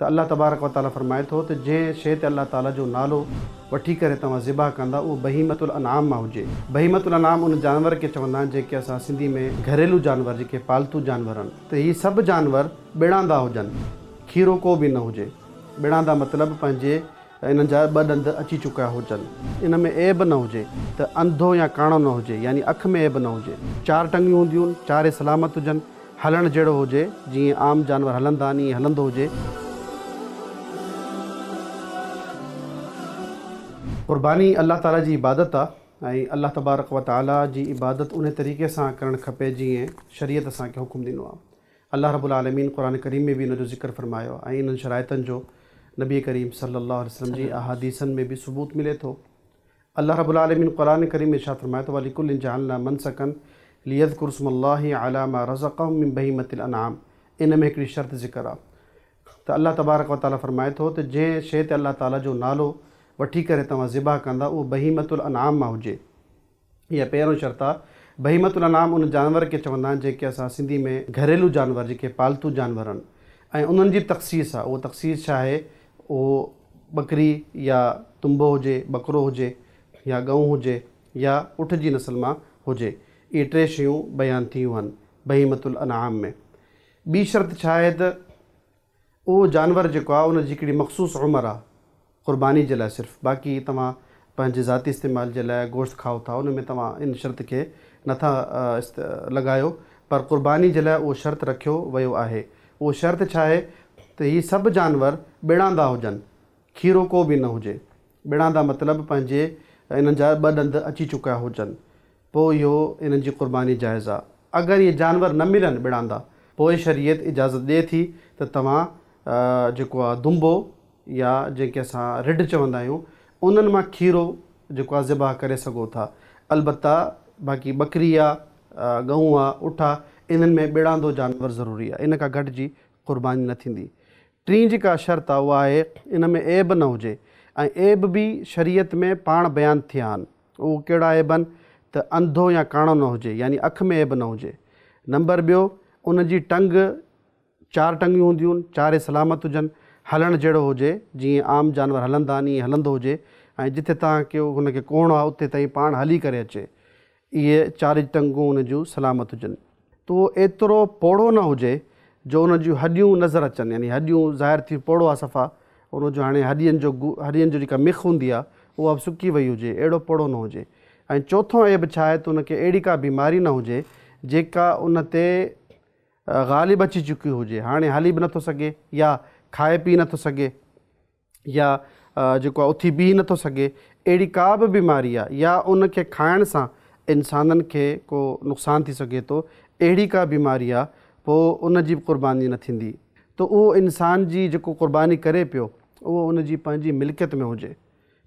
ته الله تبارڪ و تعاليٰ فرمائي ٿو ته جنهن شيء تي الله تعاليٰ جو نالو وٺي ڪري توهان ذبح ڪندا اهو بهيمة الانعام مان هجي. بهيمة الانعام ان جانور کي چوندا آهن جنهن کي اسان سنڌي ۾ گهريلو جانور جيڪي پالتو جانور آهن ته هي سڀ جانور ٻڙاندا هجن کيرو ڪو به نه هجي ٻڙاندا مطلب پنهنجي انهن جا ٻه ڏند اچي چڪيا هجن ان ۾ عيب نه هجي ته انڌو يا ڪاڻو نه هجي يعني اک ۾ عيب نه هجي چار ٽنگيون هونديون چارئي سلامت هجن هلڻ جهڙو هجي، جيئن عام جانور هلندا آهن ائين هلندو هجي. قرباني الله تعاليٰ جي عبادت آ ۽ الله تبارڪ و تعاليٰ جي عبادت انهي طريقي سان ڪرڻ کپي جيئن شريعت اسان کي حڪم ڏنو آ. الله رب العالمين قرآن ڪريم ۾ به ان جو ذڪر فرمايو آ ۽ انهن شرائطن جو نبي ڪريم صلي الله عليه وسلم جي احاديثن ۾ به ثبوت ملي ٿو. الله رب العالمين قرآن ڪريم ۾ ارشاد فرمائي ٿو ولڪل جعلنا منسڪا ليذڪروا اسم الله علي ما رزقهم من بهيمة الانعام ان ۾ هڪڙي شرط ذڪر آ ته الله تبارڪ و تعالي فرمائي ٿو ته جنهن شيء تي الله تعالي جو نالو وٺي ڪري توهان ذبح ڪندا اهو بهيمة الانعام مان هجي اها پهريون شرط آ بهيمة الانعام ان جانور کي چوندا آهن جنهن کي اسان سنڌي ۾ گهريلو جانور جيڪي پالتو جانور آهن ۽ انهن جي به تخصيص آ اهو تخصيص ڇا آهي اهو ٻڪري يا دنبو هجي، ٻڪرو هجي يا ڳئون هجي يا اٺ جي نسل مان هجي. اهي ٽي شيون بيان ٿيون آهن بهيمة الانعام ۾. ٻي شرط ڇا آهي ته اهو جانور جيڪو آهي ان جي هڪڙي مخصوص عمر آهي قرباني جي لاء صرف باقي توهان پنهنجي ذاتي استعمال جي لاء گوشت کائو ٿا ان ۾ توهان ان شرط کي نٿا لڳايو پر قرباني جي لاء اهو شرط رکيو ويو آهي. اهو شرط ڇا آهي ته هي سڀ جانور ٻڙاندا هجن، کيرو ڪو به نه هجي. ٻڙاندا مطلب پنهنجي انهن جا ٻه ڏند اچي چڪيا هجن، پوء اهو انهن جي قرباني جائز آ. اگر اهي جانور نه ملن ٻڙاندا، پوء شريعت اجازت ڏئي ٿي ته توهان جيڪو آ دنبو يا جنهن کي اسان رڍ چوندا آهيون، انهن مان کيرو جيڪو آ ذبح ڪري سگهو ٿا. البته باقي ٻڪري آ، ڳئون آ، اٺ آ، انهن ۾ ٻڙاندو جانور ضروري آ، ان کان گهٽ جي قرباني نه ٿيندي. ٽين جيڪا شرط آ اها آهي ان ۾ عيب نه هجي ۽ عيب به شريعت ۾ پاڻ بيان ٿيا آهن. اهو ڪهڙا عيب آهن ته انڌو يا ڪاڻو نه هجي يعني اک ۾ عيب نه هجي. نمبر ٻيو ان جي ٽنگ چار ٽنگيون هونديون، چارئي سلامت هجن، هلڻ جهڙو هجي، جيئن عام جانور هلندا آهن ائين هلندو هجي ۽ جتي توهان کي هن کي ڪهڻو آهي اتي تائين پاڻ هلي ڪري اچي. اهي چارئي ٽنگون ان جون سلامت هجن. ته اهو ايترو پوڙهو نه هجي جو ان جون هڏيون نظر اچن يعني هڏيون ظاهر ٿي پوڙهو آهي صفا ان جو هاڻي هڏين جو هڏين جو جيڪا مک هوندي آهي اها به سڪي وئي هجي اهڙو پوڙهو نه هجي ۽ چوٿون عيب ڇا آهي ته ان کي اهڙي ڪا بيماري نه هجي جيڪا ان تي غالب اچي چڪي هجي، هاڻي هلي به نٿو سگهي يا کائي پي نٿو سگهي يا جيڪو آهي اٿي بيهي نٿو سگهي، اهڙي ڪا به بيماري آهي يا ان کي کائڻ سان انسانن کي ڪو نقصان ٿي سگهي ٿو، اهڙي ڪا بيماري آهي پوء ان جي به قرباني نه ٿيندي ته اهو انسان جي جيڪو قرباني ڪري پيو اهو ان جي پنهنجي ملڪيت ۾ هجي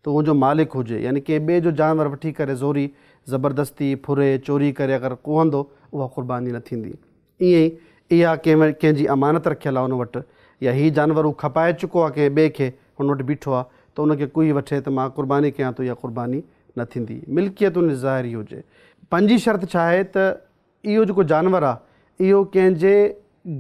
ته ان جو مالڪ هجي يعني ڪنهن ٻئي جو جانور وٺي ڪري زوري زبردستي ڦري چوري ڪري اگر ڪهندو اها قرباني نه ٿيندي. ائين ئي اها ڪنهن ڪنهن جي امانت رکيل آهي ان وٽ يا هي جانور هو کپائي چڪو آهي ڪنهن ٻئي کي هن وٽ بيٺو آهي ته ان کي ڪهي وٺي ته مان قرباني ڪيان ٿو اها قرباني نه ٿيندي. ملڪيت ان جي ظاهري هجي. پنجين شرط ڇا آهي ته اهو جيڪو جانور آ اهو ڪنهن جي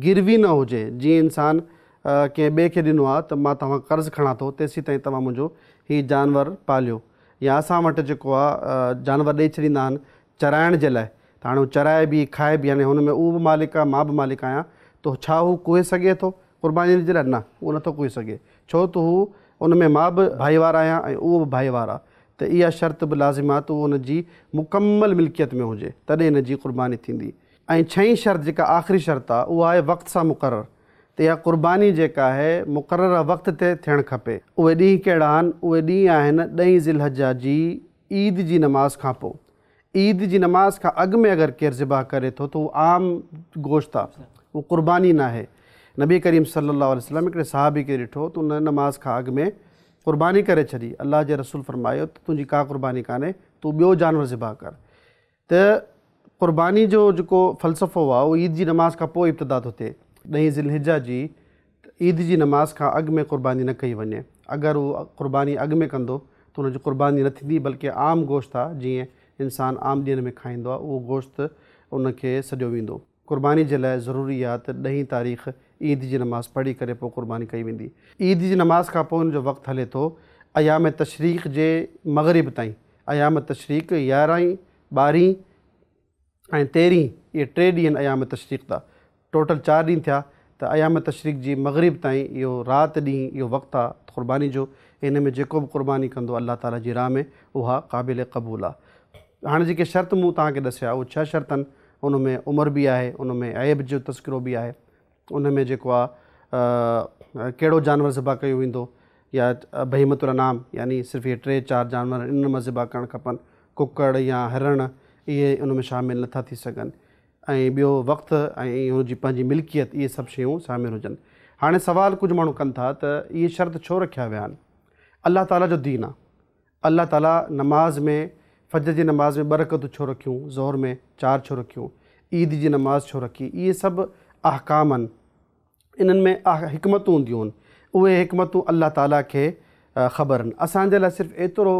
گروي نه هجي، جيئن انسان ڪنهن ٻئي کي ڏنو آ ته مان توهان قرض کڻان ٿو تيسين تائين توهان منهنجو هي جانور پاليو يا اسان وٽ جيڪو آ جانور ڏئي ڇڏيندا آهن چرائڻ جي لاء ته هاڻي هو چرائي به کائي به يعني هن ۾ اهو به مالڪ آ مان به مالڪ آهيان ته ڇا هو ڪهي سگهي ٿو قرباني جي لاء؟ نه اهو نٿو ڪهي سگهي ڇو ته هو ان ۾ مان به ڀائيوار آهيان ۽ اهو به ڀائيوار آ ته اها شرط به لازم آهي ته اهو ان جي مڪمل ملڪيت ۾ هجي تڏهن ان جي قرباني ٿيندي. ۽ ڇهين شرط جيڪا آخري شرط آهي اها آهي وقت سان مقرر ته اها قرباني جيڪا آهي مقرره وقت تي ٿيڻ کپي. اهي ڏينهن ڪهڙا آهن؟ اهي ڏينهن آهن ڏهين ذي الحجه جي عيد جي نماز کان پوء. عيد جي نماز کان اڳ ۾ اگر ڪير ذبح ڪري ٿو ته اهو عام گوشت آ، اهو قرباني ناهي. نبي ڪريم صلي الله عليه وسلم هڪڙي صحابي کي ڏٺو ته ان نماز کان اڳ ۾ قرباني ڪري ڇڏي، الله جي رسول فرمايو ته تنهنجي ڪا قرباني ڪانهي، تون ٻيو جانور ذبح ڪر. ته قرباني جو جيڪو فلسفو آ اهو عيد جي نماز کان پوء ابتدا ٿو ٿئي. ڏهين ذي الحجه جي عيد جي نماز کان اڳ ۾ قرباني نه ڪئي وڃي. اگر هو قرباني اڳ ۾ ڪندو ته ان جي قرباني نه ٿيندي بلڪه عام گوشت آ جيئن انسان عام ڏينهن ۾ کائيندو آ اهو گوشت ان کي سڏيو ويندو. قرباني جي لاء ضروري آ ته ڏهين تاريخ عيد جي نماز پڙهي ڪري پوء قرباني ڪئي ويندي. عيد جي نماز کان پوء ان جو وقت هلي ٿو ايام تشريق جي مغرب تائين. ايام تشريق يارهين، ٻارهين ۽ تيرهين اهي ٽي ڏينهن ايام تشريق تا ٽوٽل چار ڏينهن ٿيا ته ايام تشريق جي مغرب تائين اهو رات ڏينهن اهو وقت آ قرباني جو. ان ۾ جيڪو به قرباني ڪندو الله تعالي جي راهه ۾ اها قابل قبول آ. هاڻي جيڪي شرط مون توهان کي ڏسيا اهي ڇهه شرط آهن. ان ۾ عمر به آهي، ان ۾ عيب جو تذڪرو به آهي، ان ۾ جيڪو آ ڪهڙو جانور ذبح ڪيو ويندو يا بهيمة الانعام يعني صرف اهي ٽي چار جانور انهن مان ذبح ڪرڻ کپن، ڪڪڙ يا هرڻ اهي ان ۾ شامل نٿا ٿي سگهن ۽ ٻيو وقت ۽ ان جي پنهنجي ملڪيت اهي سڀ شيون شامل هجن. هاڻي سوال ڪجهه ماڻهو ڪن ٿا ته اهي شرط ڇو رکيا ويا آهن؟ الله تعاليٰ جو دين آ. الله تعاليٰ نماز ۾ فجر جي نماز ۾ ٻه رڪعتون ڇو رکيون، ظهر ۾ چار ڇو رکيون، عيد جي نماز ڇو رکي، اهي سڀ احڪام آهن. انهن ۾ حڪمتون هونديون آهن. اهي حڪمتون الله تعاليٰ کي خبر آهن. اسان جي لاء صرف ايترو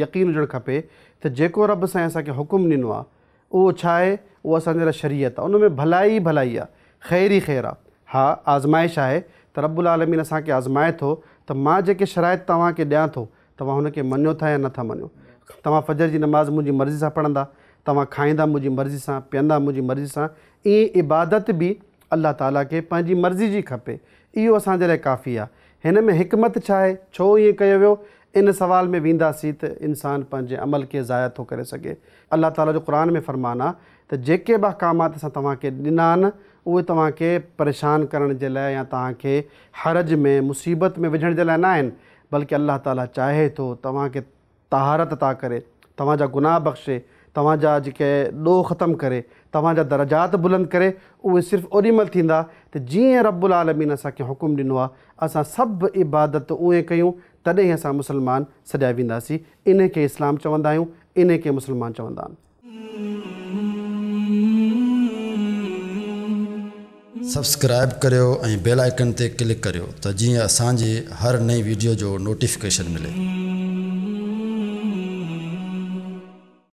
يقين هجڻ کپي ته جيڪو رب سائين اسان کي حڪم ڏنو آهي اهو ڇا آهي؟ اهو اسان جي لاء شريعت آهي. ان ۾ ڀلائي ئي ڀلائي آهي، خير ئي خير آهي. ها آزمائش آهي ته رب العالمين اسان کي آزمائي ٿو ته مان جيڪي شرائط توهان کي ڏيان ٿو توهان هن کي مڃو ٿا يا نه ٿا مڃو. توهان فجر جي نماز منهنجي مرضي سان پڙهندا، توهان کائيندا منهنجي مرضي سان، پيئندا منهنجي مرضي سان، ائين عبادت به الله تعاليٰ کي پنهنجي مرضي جي کپي. اهو اسان جي لاء ڪافي آهي. هن ۾ حڪمت ڇا آهي؟ ڇو ائين ڪيو ويو؟ ان سوال ۾ وينداسين ته انسان پنهنجي عمل کي ضايع ٿو ڪري سگهي. الله تعاليٰ جو قرآن ۾ فرمان آهي ته جيڪي به احڪامات اسان توهان کي ڏنا آهن اهي توهان کي پريشان ڪرڻ جي لاء يا توهان کي حرج ۾، مصيبت ۾ وجهڻ جي لاء نه آهن بلڪه الله تعاليٰ چاهي ٿو توهان کي طهارت عطا ڪري، توهان جا گناهه بخشي، توهان جا جيڪي ڏوهه ختم ڪري، توهان جا درجات بلند ڪري، اهي صرف اوڏي مهل ٿيندا ته جيئن رب العالمين اسان کي حڪم ڏنو آهي، اسان سڀ عبادت اونئين ڪيون، تڏهن اسان مسلمان سڏيا وينداسين، انهي کي اسلام چوندا آهيون، انهي کي مسلمان چوندا آهن. سبسڪرائيب ڪريو ۽ بيل آئيڪن تي ڪلڪ ڪريو ته جيئن اسان جي هر نئين ويڊيو جو نوٽيفڪيشن ملي.